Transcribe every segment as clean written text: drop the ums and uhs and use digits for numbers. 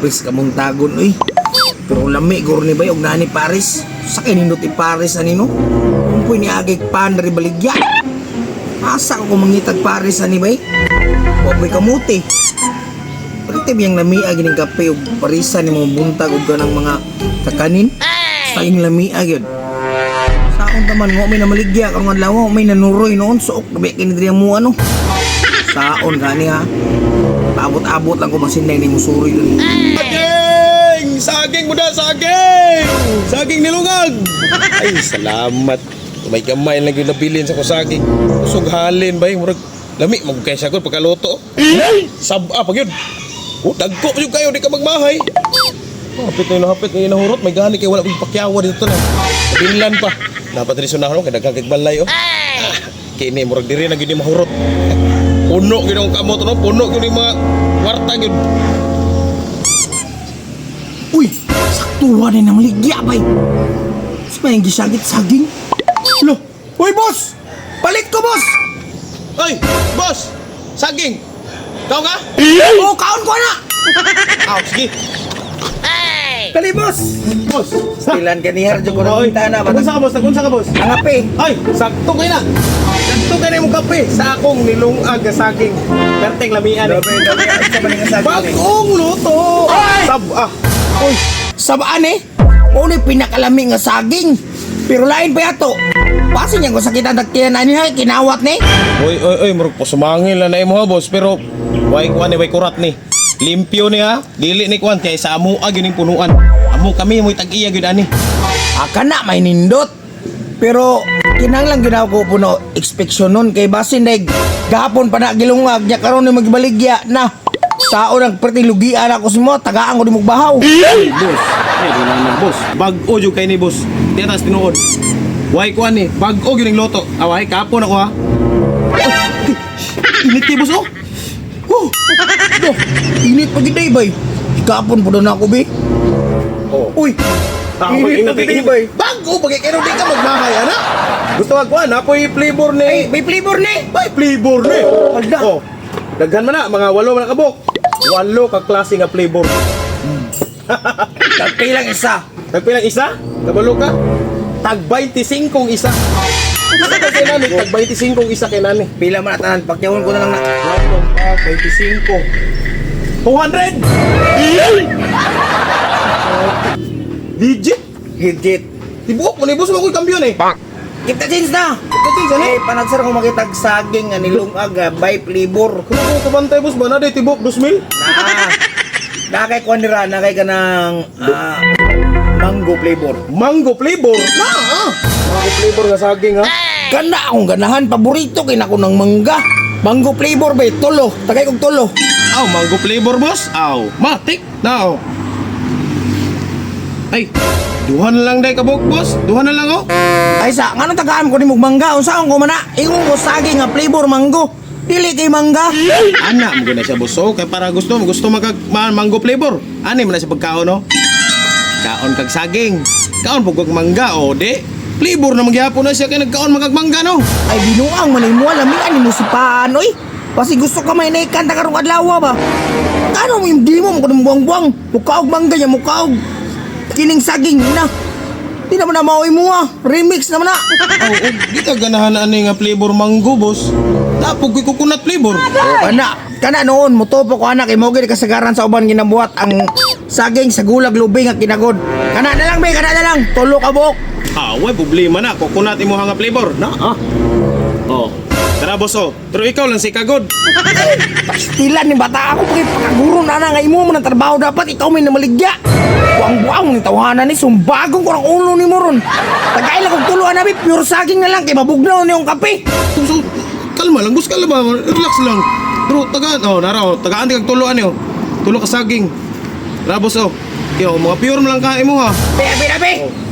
Kape sa kamuntagon, uy. Pero lami guro ni bay og nani Paris. Sa kinindot i Paris ani no. Kung ni agig pan ri baligya. Asa ko mangitag Paris ani bay? Wa po'y kamuti. Pero yang lamia gining kape og parisa ni mo buntag og ganang mga kakanin. Sa ing lamia gyud. Saon taman mo may namaligya karong adlaw may nanuroy noon suok gabi kini diri ang mo ano. Saon gani ha. Paabot-abot lang ko masinay ni musuroy dun. Saging! Saging mo na, saging! Saging nilungag! Ay, salamat. May gamay lang yung nabilin sa ko saging. Usog halin ba yung murag lami mag kay siya pagkaluto. Sab-a pag yun. Oh, dagko pa yun kayo, di ka magmahay. Oh, hapit na yun, hapit na yun, nahurot. May gani kay wala pag pakyawa dito na. Binlan pa. Dapat rin sunahon kay daghang kay balay oh. Ah, kini murag diri na gyud ni mahurot. Puno gyud ang kamot no, puno gyud yung mga kwarta gyud. Uy, saktuhan ni namaligya bay. Sa may gisagit saging. Lo, uy boss! Palit ko boss! Ay, boss! Saging! Ikaw ka? Oh, kaon ko na! Aw, sige. Dali boss! Boss! Stilan ka ni Harjo ko na na Unsa ka, boss? Unsa ka, boss? Ang ape. Ay, sakto kayo na. Sakto kayo na yung kape sa akong nilungag nga saging. Perteng lamian eh. Grabe, grabe. Sa maning saging. Eh. Bagong luto! Sab-ah. Uy, sabaan eh. Mao ni pinakalami nga saging. Pero lain pa yato. Pasin niya ko sakit ang dagtiyan ani ha, kinawat ni. Oy, oy, oy, murag po sumangil na na imo ha, boss. Pero, way kuan ni, way kurat ni. Limpyo ni ha. Dili ni kuan kay sa amo gyud ning punuan. Amo kami mo'y tag-iya gyud ani. Aka na may nindot. Pero kinahanglan gyud ako puno inspeksyon nun kay basin deg gahapon pa na gilungag nya karon ni magbaligya na. Sao nang perti lugian ako sa mo, tagaan ko di mo bahaw. Ay, boss. Ay, wala na, boss. Bag-o jud kay ni boss. Di atas tinuod. Way kuan ni, bag-o gyud ning luto. Away kapon ako ha. Ay, init kay boss oh. Oh, do, init pa gid bay. Gahapon po na ako bi. Oh. Uy, init pa gid bay. Bag-o bagay kay di ka magmahay ana. Gusto ka kuan, apoy flavor ni. Ay, may flavor ni. May flavor ni. Hala. Oh. Daghan man na, mga walo man na kabok. Walo ka klase nga flavor. Tagpilang isa. Tagpilang isa? Kabalo ka? Tag 25 isa. Isa ka kay nani, tag 25 isa kay nani. Pila man at tanan, pakyawon ko na lang na. 25. 200! Legit! Legit. Tibuok mo ni boss mo ko'y kampiyon eh. Kita change na. Kita change, ano? Eh, panagsar ko makitag saging nga nilungag by flavor. Kung ako kabantay boss ba na day tibok 2,000? Na. Nakay kuan nira, nakay ka ng mango flavor. Mango flavor. Na ah. Mango flavor nga saging ha. Kana akong ganahan, paborito kay nako ng mangga. Mango flavor ba tulo. Tagay kog tulo. Aw, mango flavor boss. Aw, matik na oh. Ay, duha na lang day kabok boss. Duha na lang oh. Ay sa, nganong tagaan ko nimog mangga? Unsaon ko man na? Ingon ko saging nga flavor mango. Dili kay mangga. Ana mo na siya boss. Oh, kay para gusto mo gusto magag mango flavor. Ani man na siya pagkaon no. Kaon kag saging. Kaon pug kag mangga o di. Flavor na magyapon na siya kay nagkaon magag mangga no. Ay binuang man imo lamian nimo si paan oy. Pasi gusto ka may naikan ta karong adlaw ba? Kano mo hindi mo mo buwang-buwang. Mukaog mangga niya mukaog. Kining saging na. Di naman na maoy mo ah. Remix naman na. Oh, oh, di ka ganahan ani nga flavor mango boss. Tapog ko'y coconut flavor. Oh, kana kana noon mutopo ko anak imo gid kasagaran sa uban ginabuhat ang saging sa gulag lubing nga kinagod. Kana na lang be, kana na lang. Tulo ka buok. Ah, way problema na coconut imo nga flavor. Na ah. Oh. Tara boss oh. Pero ikaw lang si kagod. Pastilan ni bata ako pag pakaguro na na nga imo mo ng trabaho dapat ikaw may namaligya. Buang-buang ni tawanan ni sumbagong ko ng ulo ni mo ron. Tagay lang kog tulo anabi pure saging na lang kay mabugnaw ni yung kape. So, kalma lang boss, kalma. Relax lang. Pero tagaan, oh, nara oh, tagaan di kag tulo ani oh. Tulo ka saging. Tara boss oh. Kaya oh, mga pure mo lang kain mo ha. Abe, abe, abe.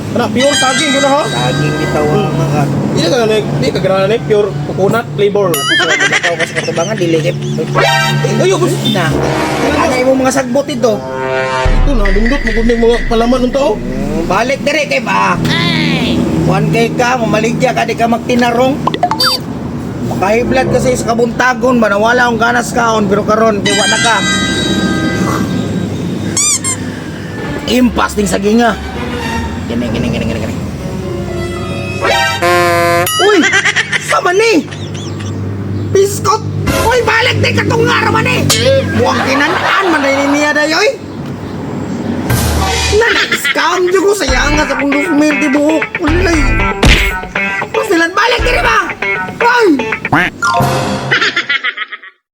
Ana, pure saging yun na ha. Saging bitaw ang mga Di ka ganun, di ka ganun pure coconut flavor. Ikaw kasi katubangan dili kay Ay, ayo boss. na. Ano imo mga sagbot ito? Ito na, lindot mo kuning mga palaman ng tao. Balik dire kay ba. Kuan kay ka, mamaligya ka di ka magtinarong. Makahiblad kasi sa kabuntagon ba nawala akong ganas kaon pero karon kay wa na ka. Impas ding saginga. Gini, gini, gini, gini, gini. Uy! Sama ni! Biskot! Uy, balik di katong nga raman eh! Muang kinanaan man rin niya dayoy! Nana-scam dyan ko sa yanga sa kong 2,000 di buhok. Ulay! Pasilan, balik diri ba? Ay!